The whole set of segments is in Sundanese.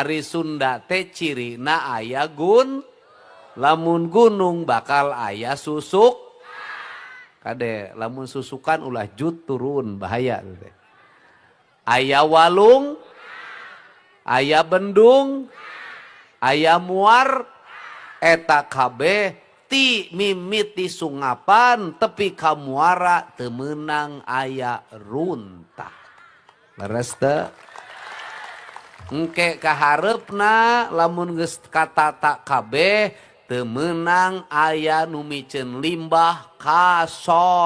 Ari Sunda teh cirina aya gun, lamun gunung bakal aya susuk. Kade lamun susukan ulah jut turun bahaya teh. Aya walung, aya bendung, aya muar, eta kabeh ti mimiti sungapan tepi ka muara teu meunang aya runtah. Leres teu? Engke kahareupna lamun geus katata kabeh teu meunang aya nu miceun limbah kasolokan.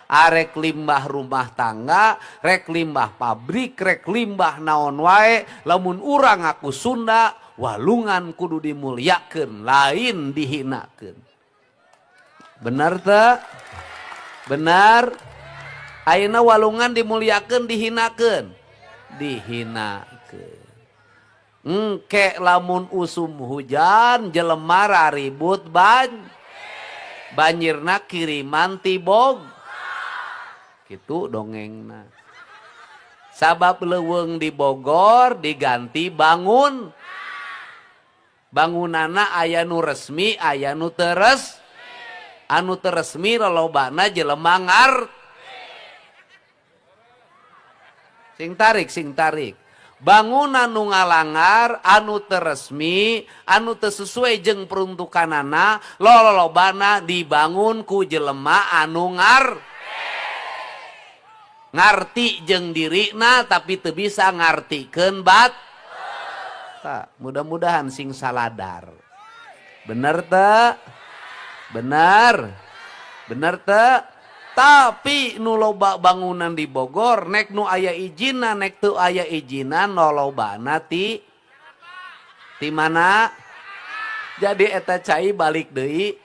Arek limbah rumah tangga, rek limbah pabrik, rek limbah naon wae, lamun urang ngaku Sunda, walungan kudu dimuliakeun, lain dihinakeun. Bener teu? Benar? Ayeuna walungan dimuliakeun dihinakeun? Dihinakeun. Engke lamun usum hujan jelema raribut banjirna kiriman ti Bog. Kitu dongengna. Sabab leuweung di Bogor diganti bangun. Bangunanna aya nu resmi, aya nu teu res. Anu teu resmi lolobana jelema ngar. Sing tarik, sing tarik. Bangunan nu ngalangar anu teu resmi, anu teu sesuai jeung peruntukanana, lolobana dibangun ku jelema anu ngar. Ngarti jeung dirina tapi teu bisa ngartikeun bat. Tah, mudah-mudahan sing saladar. Bener teu? Bener. Bener teu? Tapi nu loba bangunan di Bogor nek nu aya ijinan nek teu aya ijinan lolobana ti mana? Jadi eta cai balik deui.